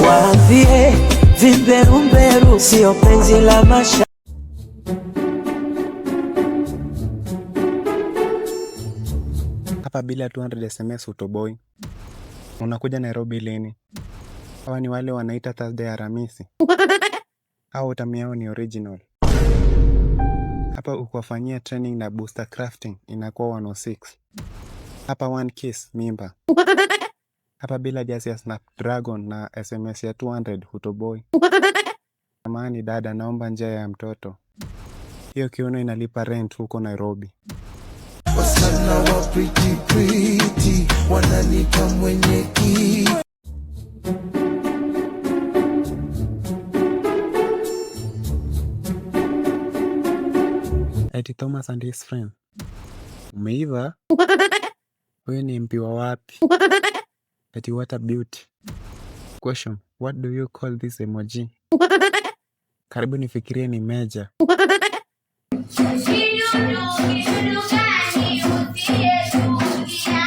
Waambie vimberumberu sio penzi la masha. Hapa bila 200 SMS hutoboi. Unakuja Nairobi lini? Hawa ni wale wanaita Thursday Aramisi. Au utamu yao ni original. Hapa ukiwafanyia training na booster crafting inakuwa 106. Hapa one kiss mimba. Hapa bila jazz ya Snapdragon na SMS ya 200 hutoboi. Samahani dada, naomba njia ya mtoto. Hiyo kiuno inalipa rent huko Nairobi. Wasichana wa pretty pretty wananiita mwenyekiti. Eti Thomas and his friend. Umeiva? Huyu ni MP wa wapi? Eti what a beauty. Question, what do you call this emoji? Karibu nifikirie ni meja. Kidudu, kidudu gani usiyetulia?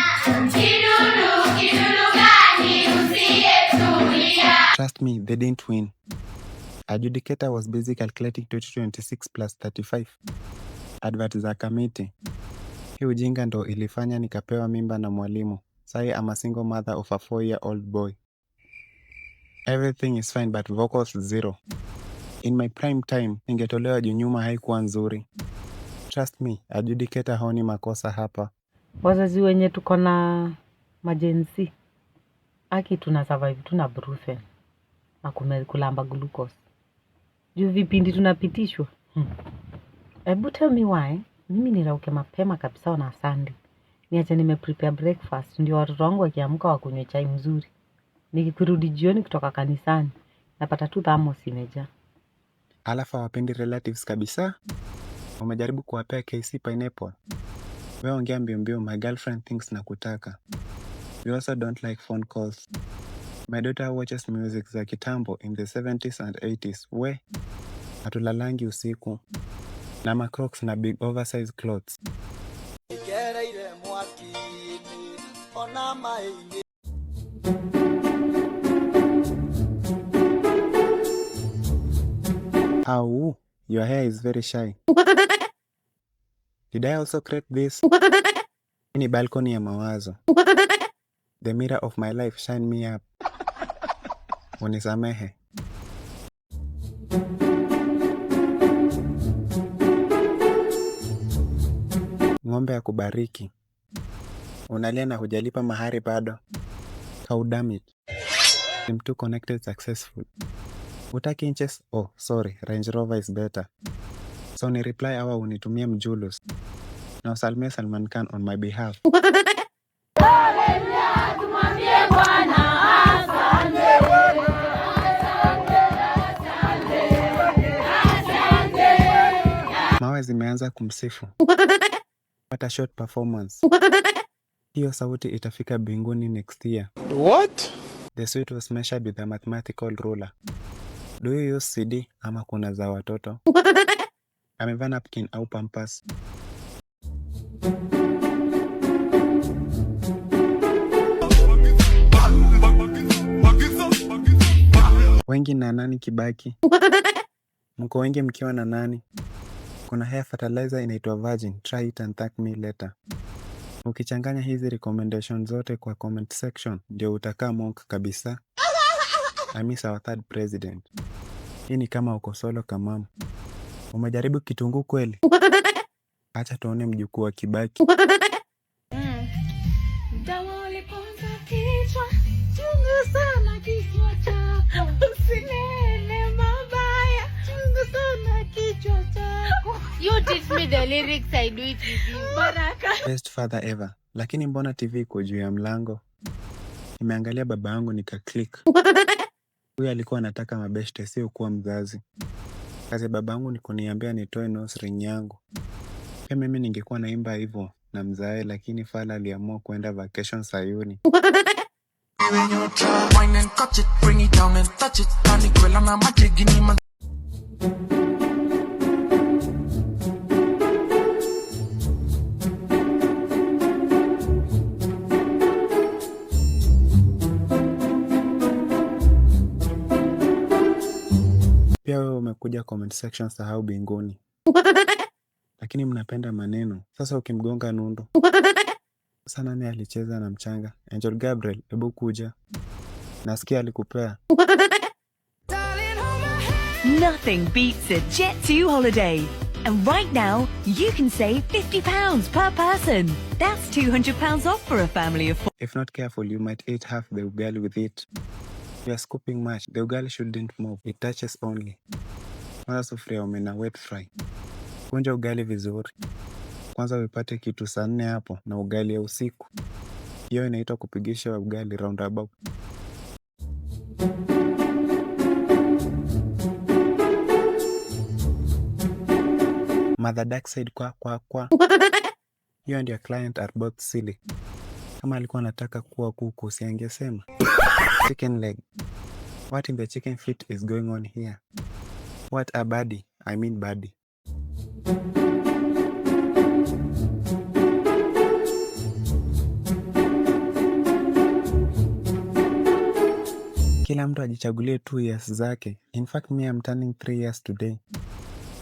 Kidudu, kidudu gani usiyetulia? Trust me, they didn't win. Adjudicator was busy calculating 2026 plus 35. Advert za Kamiti. Hii ujinga ndo ilifanya nikapewa mimba na mwalimu. Sai I'm a single mother of a 4-year-old boy. Everything is fine but vocals zero. In my prime time, ningetolewa juu nyuma haikuwa nzuri. Trust me, adjudicator haoni makosa hapa. Wazazi wenye tuko na maGen Z, aki tuna survive tuna Brufen na kulamba glucose juu vipindi tunapitishwa. Ebu tell me why mimi nirauke mapema kabisa on a Sunday, niache nime prepare breakfast ndio watoto wangu wakiamka wakunywe chai mzuri. Nikirudi jioni kutoka kanisani napata tu thermos imejaa. Alafu hawapendi relatives kabisa. Umejaribu kuwapea KC pineapple? Wewe ongea mbio mbio, my girlfriend thinks nakutaka. We also don't like phone calls. My daughter watches music za kitambo in the 70s and 80s. We, hatulalangi usiku. Na macrocs na big oversized clothes. Ngereire mwaki-inĩ ona maĩ-inĩ. Au, your hair is very shy. Did I also create this? Hii ni balcony ya mawazo. The mirror of my life shine me up. Unisamehe. Ng'ombe akubariki. Unalia na hujalipa mahari bado. Cow damn it. Sim2 connected successful. Hutaki inches? Oh, sorry, Range Rover is better. So ni reply au unitumie mjulus. Na usalimie Salman Khan on my behalf. Tumwambie Bwana asante. Asante, asante, asante. Mawe zimeanza kumsifu. What a short performance. Hiyo sauti itafika mbinguni next year. What? The suit was measured with a mathematical ruler. Do you use CD ama kuna za watoto? Amevaa napkin au pampers? Wengi na nani Kibaki? Mko wengi mkiwa na nani? Kuna hair fertilizer inaitwa Virgin. Try it and thank me later. Ukichanganya hizi recommendation zote kwa comment section ndio utakaa monk kabisa. I miss our third president. Hii ni kama uko solo kamam. Umejaribu kitunguu kweli? Acha tuone mjukuu wa Kibaki. Dawa uliponza kichwa, chunga sana kichwa chako, usinene mabaya, chunga sana kichwa chako. You teach me the lyrics, I do it with you. Baraka. Best father ever. Lakini mbona TV iko juu ya mlango? Nimeangalia baba yangu nika click. Huyu alikuwa anataka mabeshte, sio kuwa mzazi. Kazi ya baba yangu ni kuniambia nitoe nose ring yangu. Pia mimi ningekuwa naimba hivyo na mzae, lakini fala aliamua kuenda vacation Sayuni. Wine and catch it, bring it down and touch it. Tani na majigini man. Pia wewe umekuja comment section, sahau binguni. Lakini mnapenda maneno. Sasa ukimgonga nundu. Sasa nani alicheza na mchanga? Angel Gabriel, hebu kuja. Nasikia alikupea. Nothing beats a Jet2 holiday. And right now, you can save £50 per person. That's £200 off for a family of four. If not careful, you might eat half the ugali with it. You are scooping much. The ugali shouldn't move. It touches only. Kwanza sufuria omena wet fry. Kunja ugali vizuri. Kwanza uipate kitu saa 4 hapo na ugali ya usiku. Hiyo inaitwa kupigisha ugali roundabout. Mother Dark side kwa kwa kwa. You and your client are both silly. Kama alikuwa anataka kuwa kuku, si angesema? Chicken leg. What in the chicken feet is going on here? What a body. I mean body. Kila mtu ajichagulie 2 years zake. In fact, me, I'm turning 3 years today.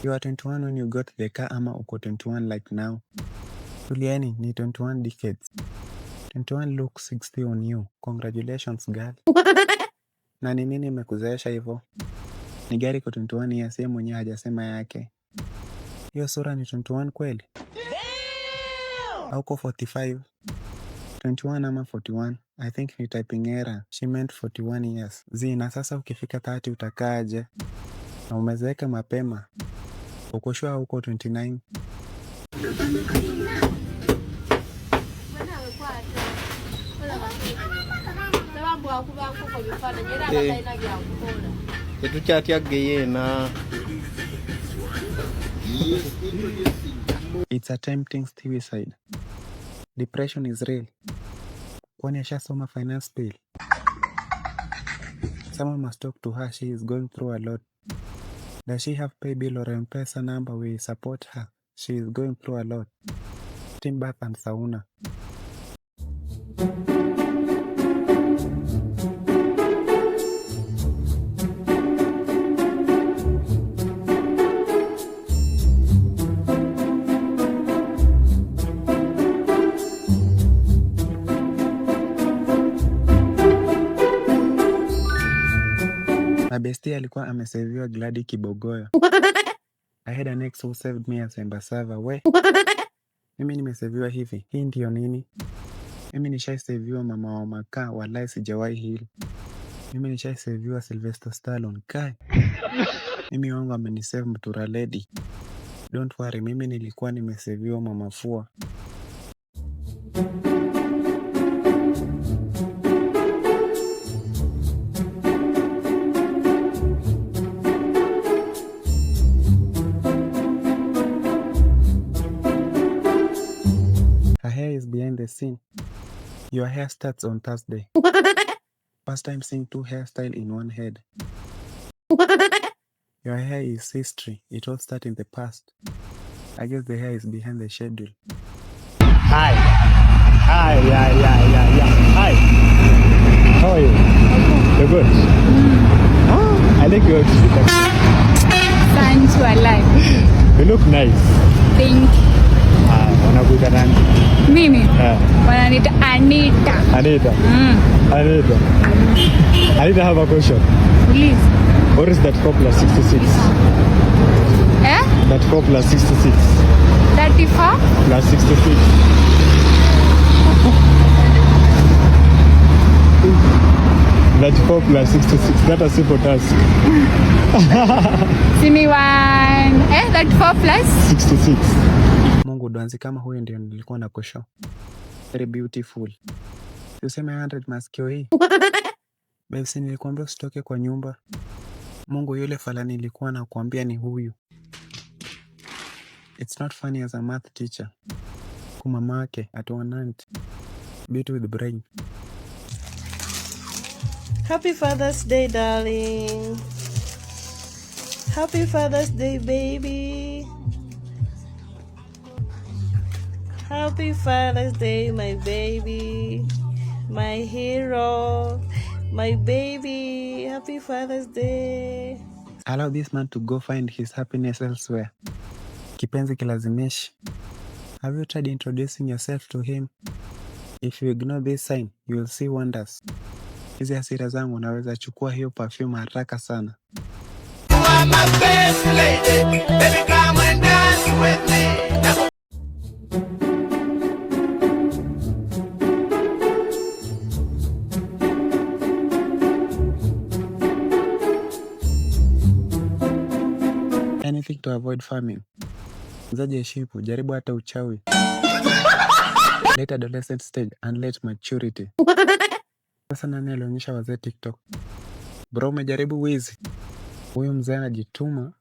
You are 21 when you got the car ama uko 21 like now? Tulieni, ni 21 decades. 21 looks 60 on you. Congratulations, girl. Na ni nini imekuzeesha hivyo? Ni gari kwa 21 years, yeye mwenyewe hajasema yake. Hiyo sura ni 21 kweli? Au uko 45? 21 ama 41? I think ni typing error. She meant 41 years. Zi, na sasa ukifika 30 utakaaje? Na umezeeka mapema. Uko sure uko 29? Tetukyatya geyeena. It's attempting suicide. Depression is real. Kwani ashasoma finance bill? Someone must talk to her. She is going through a lot. Does she have pay bill or M-Pesa number? We support her. She is going through a lot. Steam bath and sauna. My bestie alikuwa ameseviwa Gladi Kibogoyo. I had an ex who saved me as Embasava. We. Mimi nimeseviwa hivi. Hii ndio nini? Mimi nishaiseviwa mama wa makaa, walai sijawahi hili. Mimi nishaiseviwa Sylvester Stallone. Kai. Mimi wangu amenisave Mtura Lady. Don't worry, mimi nilikuwa nimeseviwa mama fua. Her hair is behind the scene. Your hair starts on Thursday. First time seeing two hairstyle in one head. Your hair is history. It all started in the past. I guess the hair is behind the schedule. Hi. Hi, yeah. Hi. How are you? You're good? Ah, I like your outfit. Thanks, walai. You look nice. Thank you. Ah, wanakuita nani? Mimi Eh, wananiita Anita. Anita. Anita. Anita, have a question. Please. What is that 4 plus 66? Eh? That 4 plus 66 34? plus 66. That 4 plus 66. That a simple task. Simi one. Eh? 34 plus? 66. Mungu dwanzi kama huyu ndio nilikuwa na kushow. Very beautiful. Useme 100 masikio hii. Babe, si nilikuambia usitoke kwa nyumba. Mungu yule fala nilikuwa nakuambia ni huyu. It's not funny as a math teacher. Kumamake at one Beauty with brain. Happy Father's Day, darling. Happy Father's Day, baby. Happy Father's Day, my baby, my hero, my baby. Happy Father's Day. Allow this man to go find his happiness elsewhere. Kipenzi kilazimishi. Have you tried introducing yourself to him? If you ignore this sign, you will see wonders. Hizi hasira zangu naweza chukua hiyo perfume haraka sana. My best lady, baby, come and dance with me. Anything to avoid farming. Mzaji heshimu, jaribu hata uchawi. Late adolescent stage and late maturity. Sasa nani alionyesha wazee TikTok? Bro, umejaribu wizi? Huyu mzee anajituma.